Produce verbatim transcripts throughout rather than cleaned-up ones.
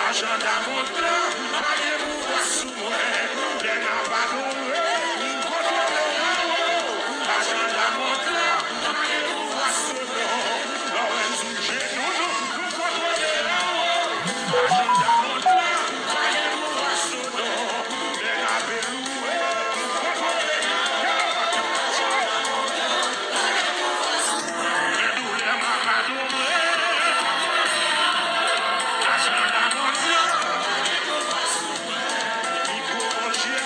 Ajanda mond lan pa gen pouvwa sou mwen. Lè n ap adore, kontwole anwo. Ajanda mond lan pa gen pouvwa sou nou. Lè w wè n sou jenou nou, nou kontwole anwo. Ajanda mond lan pa gen pouvwa sou nou. Lè n ap louwe, nou kontwole anwo. Ajanda mond lan pa gen pouvwa sou mwen. Lè doulè m ap adore. Ajanda mond lan pa gen pouvwa sou mwen. Li pwolonje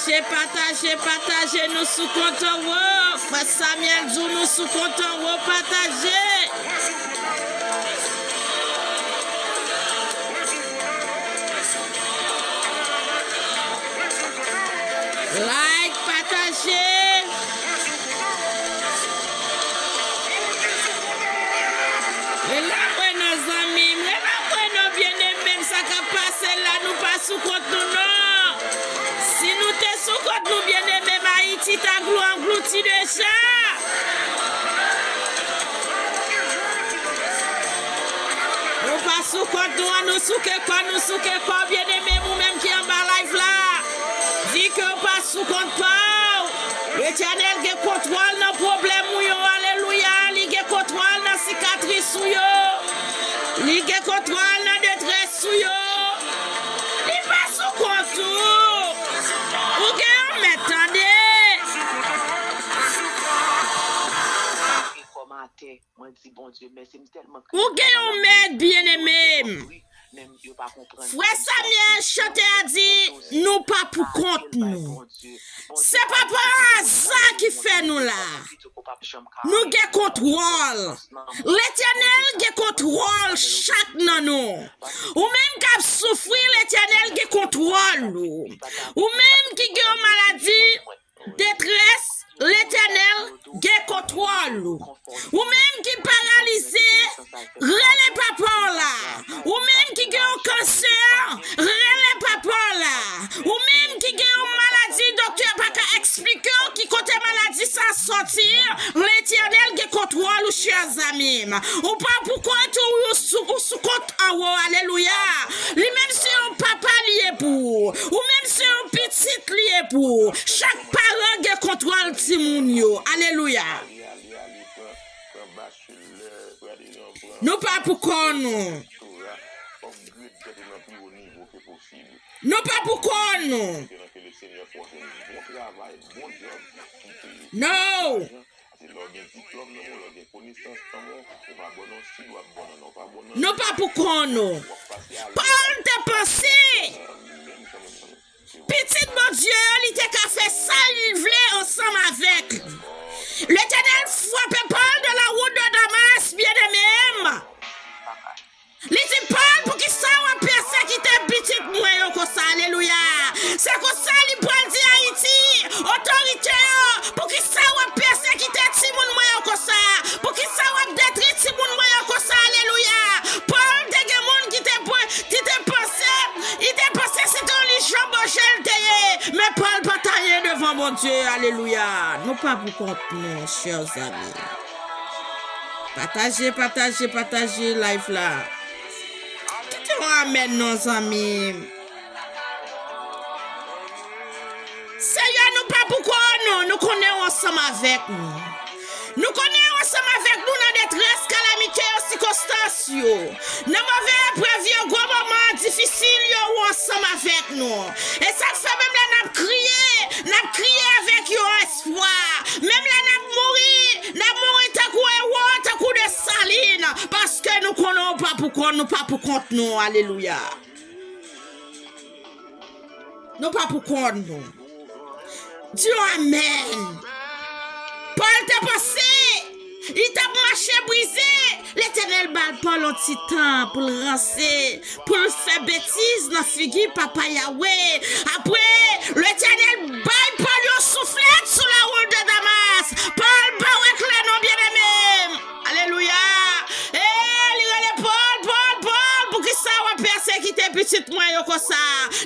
Pataje, pataje, pataje, nou sou kont anwo. Frè Samuel di w nou sou kont anwo, pataje. Like, pataje. Rele mwen non, zanmi m, rele mwen non, byeneme m, sa k ap pase la, nou pa sou kont nou non. Si nou te sou kont nou, byeneme m, Ayiti ta glou anglouti deja. Nou pa sou kont nou, an nou souke kò, nou souke kò, byeneme m, ou menm ki anba live la. Di ke w pa sou kont pa w. Letènèl gen kontwòl nan pwoblèm ou yo, alelouya. Li gen kontwòl nan sikatris ou yo. Li gen kontwòl nan detrès ou yo. Li pa sou kont ou. Ou gen yon mèt, tande. Kò m atè, mwen di Bondye mèsi, m tèlman kriye. Ou gen yon mèt, byeneme m. Frè Samuel, chantè a di, nou pa pou kont nou. Se pa pa aza ki fè nou la. Nou gen kontwòl. Letènèl gen kontwòl chak nan nou. Ou menm k ap soufri, Letènèl gen kontwòl ou. Ou menm ki gen yon maladi, detrès, Letènèl gen kontwòl ou. Ou menm ki paralize, rele papa w la. Ou menm ki gen yon kansè, rele papa w la. Ou menm ki gen yon maladi, doktè pa ka eksplike w ki kote maladi sa soti, Letènèl gen kontwòl ou, chè zanmi m. Ou pa pou kont ou, ou sou, ou sou kont anwo, alelouya. Li menm se yon papa li ye pou ou. Ou menm se yon pitit li ye pou ou. Chak paran gen kontwòl timoun yo. Alelouya. Nou pa pou kò nou. Nou pa pou kò nou. No. Nou pa pou kò nou. Pòl te panse pitit Bondye yo, li te ka fè sa li vle ansanm avèk li. Letènèl frape Pòl de la wout de Damas, byeneme m. Li di, Pòl, poukisa w ap pèsekite pitit mwen yo konsa? Alelouya. Se konsa li pral di Ayiti, otorite yo, poukisa w ap pèsekite timoun mwen yo konsa? Poukisa w ap detri timoun mwen yo konsa? Alelouya. Pòl te gen moun ki te, ki te panse, li te panse se te yon lijan bòjè l te ye. Men Pòl pa tayen devan Bondye. Alelouya. Nou pa pou kont nou, chè zanmi. Pataje, pataje, pataje live la. Kite yon amèn non, zanmi m. Senyè, nou pa pou kò nou, nou konnen w ansanm avèk nou. Nou konnen w ansanm avèk nou nan detrès, kalamite yo, sikonstans yo. Nan move eprèv yo, gwo moman difisil yo, ou ansanm avèk nou. E sa k fè menm lè n ap kriye, n ap kriye avèk yon espwa. Menm lè n ap mouri, n ap mouri tankou ewo, tankou Desalin. Paske nou konnen w pa pou kont, nou pa pou kont nou. Alelouya. Nou pa pou kont nou. Di yo amèn. Pòl te panse li t ap mache brize. Letènèl ba Pòl yon ti tan pou l ranse, pou l fè betiz nan figi Papa Yawe. Apre, Letènèl bay Pòl yon souflèt sou lawout de Damas. Pòl pa wè klè non, byeneme m. Alelouya. E li rele Pòl, Pòl, Pòl, poukisa w ap pèsekite pitit mwen yo konsa?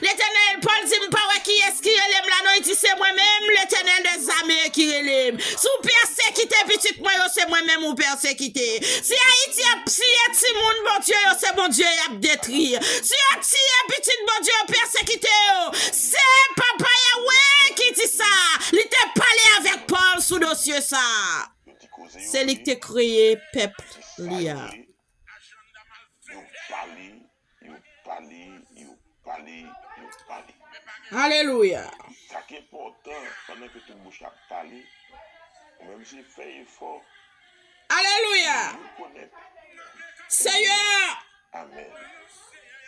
Letènèl, Pòl di, m pa wè kiyès ki rele m la non, li di, se mwen menm, Letènèl dèzame ki rele m. Si w pèsekite pitit mwen yo, se mwen menm ou pèsekite. Si Ayiti ap tiye timoun Bondye yo, se Bondye y ap detwi. Si y ap tiye pitit Bondye yo, pèsekite yo, se Papa Yawe ki di sa. Li te pale avèk Pòl sou dosye sa. Se li ki te kreye pèp li a. Yo pale, yo pale, yo pale, yo pale. Alelouya. Sa ki enpòtan, pandan ke tout bouch ap pale, ou menm se fè efò. Alelouya. Rekonèt. Senyè. Amèn.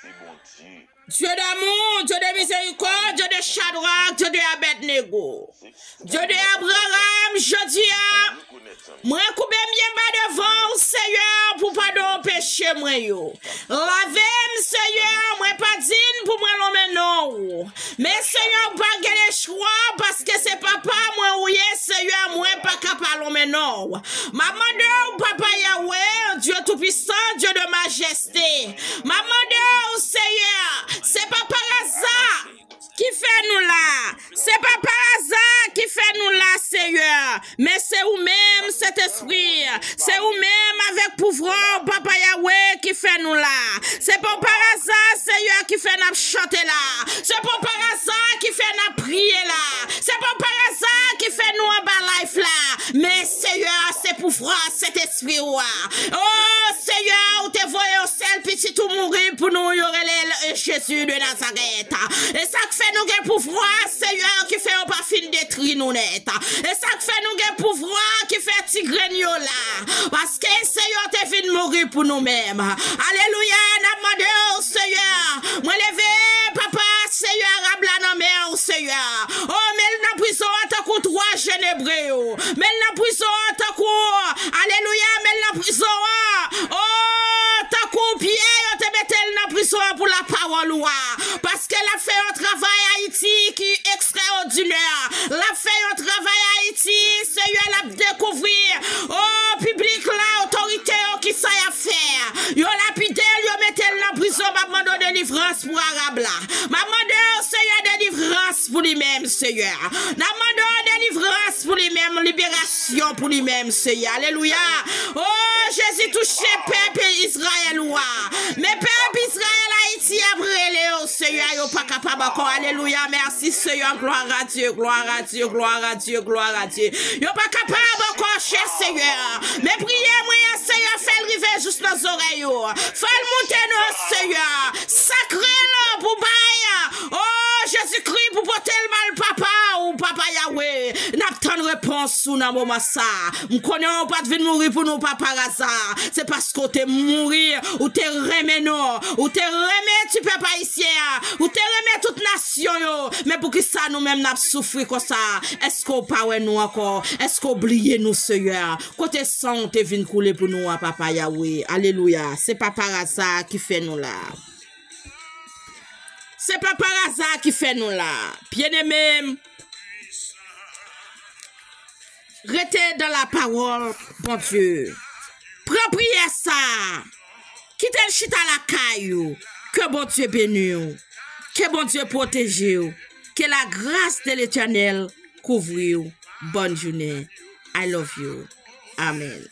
Se Bondye. Dieu d'amour, Dieu de miséricorde, Dieu de Shadrach, Dieu de Abednego. Dye de Abraram, jodi a, mwen koube m byen ba devan w, Seyè, pou padon peche mwen yo. Lave m, Seyè, mwen pa dign pou mwen lonmen non w. Men, Seyè, ou pa gen lechwa, paske se papa mwen ou ye, Seyè, mwen pa ka pa lonmen non w. M ap mande w, Papa Yahweh, Dye Toupisan, Dye de majeste. M ap mande w, Seyè, se pa pa aza ki fè nou la. Se pa pa aza ki fè nou la, Seyè. Men se ou menm, Sentespri. Se ou menm avèk pouvwa w, Papa Yahweh, ki fè nou la. Se pa pa aza, Seyè, ki fè n ap chante la. Se pa pa aza ki fè n ap priye la. Se pa pa aza ki fè nou anba live la. Men, Seyè, se pouvwa Sentespri w a. O, Seyè, ou te voye yon sèl pitit ou mouri pou nou, yo rele l Jezi de Nazarèt. E sa k fè nou gen pouvwa, Seyè, ki fè yo pa fin detwi nou nèt. E sa k fè nou gen pouvwa, ki fè ti grenn yo la. Paske Seyè te vin mouri pou nou menm. Alelouya, n ap mande w, Seyè. Mwen leve, Papa, Seyè, Arab la nan men w, Seyè. O, men l nan prizon an tankou twa jenn Ebre yo. Men l nan prizon an tankou, alelouya, men l nan prizon an. O, tankou Pyè, yo te mete l nan prizon an pou lapawòl ou a. Paske l ap fè yon travay Ayiti ki ekstraòdinè. L ap fè yon travay Ayiti, Seyè, l ap dekouvri, o, piblik la, otorite yo, kisa y ap fè. Yo lapide l, yo mete l nan prizon, m ap mande w delivrans pou Arab la. M ap mande w, Seyè, delivrans pou li menm, Seyè. N ap mande w delivrans pou li menm, liberasyon pou li menm, Seyè. Alelouya. O, Jezi, touche pèp Izrayèl ou a. Men pèp Izrayèl, Ayiti ap rele w, Seyè, yo pa kapab ankò. Alelouya. Mèsi, Seyè. Gloire à Dieu, gloire à Dieu, gloire à Dieu, gloire à Dieu. Yo pa kapab ankò, chè Seyè. Men priyè mwen an, Seyè, fè l rive jous nan zòrèy yo. Fè l moute nan, Seyè. Sakre l pou bay, o, Jezikri, pou pote l bay Papa ou, Papa Yahweh. N ap tann repons ou nan moman sa. M konnen ou pa t vin mouri pou nou, Papa, pa aza. Se paske ou te mouri, ou te renmen nou, ou te renmen ti pèp ayisyen an, ou te renmen tout nasyon yo. Men poukisa nou menm n ap soufri konsa? Èske w pa wè nou ankò? Èske w bliye nou, Seyè? Kote san w te vin koule pou nou an, Papa Yahweh? Alelouya. Se pa pa aza ki fè nou la. Se pa pa aza ki fè nou la. Byeneme m, rete dans la parole, Bondye. Pran priyè sa a. Kite l chita lakay ou. Ke Bondye beni w. Ke Bondye pwoteje w. Que la grâce de l'Éternel couvre w. Bonne journée. I love you. Amen.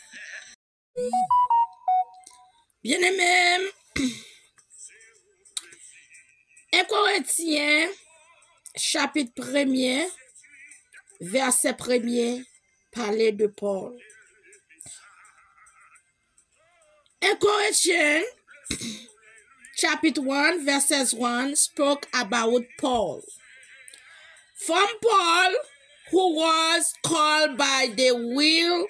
Byeneme m, en Korentyen, chapit premye, vèsè premye, pale de Pòl. En Korentyen, chapit one, verses one, spoke about Paul. From Paul, who was called by the will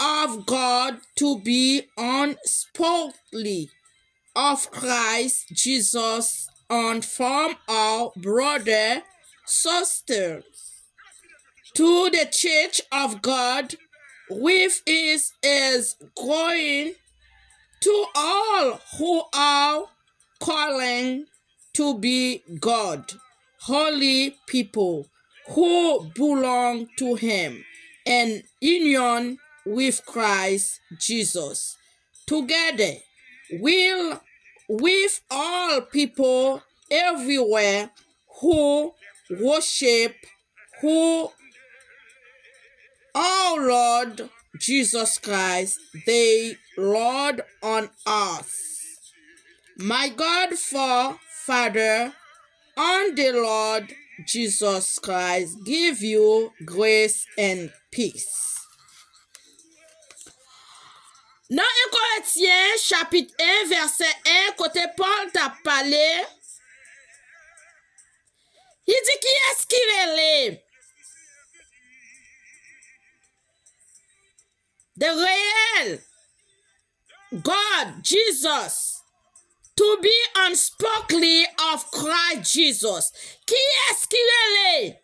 of God to be unspokenly of Christ Jesus and from our brother Sosthenes to the church of God, which is, is going to all who are calling to be God, holy people who belong to him in union with Christ Jesus, together will with all people everywhere who worship who our Lord Jesus Christ, the Lord on earth. My God for Father and the Lord Jesus Christ give you grace and peace. Nan en Korentyen, chapit en, vèsè en, kote Pòl t ap pale, li di, kiyès ki rele the real God, Jesus, to be unspokenly of Christ Jesus? Kiyès ki rele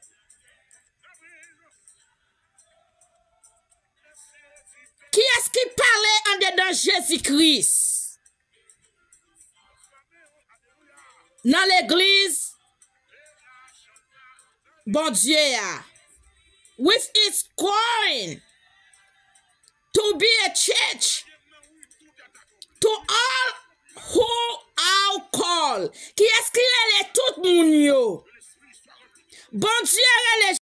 Kiyès ki pale andedan Jezi Kris? Nan legliz Bondye a, which is going to be a church to all who are called. Kiyès ki rele tout moun yo? Bondye rele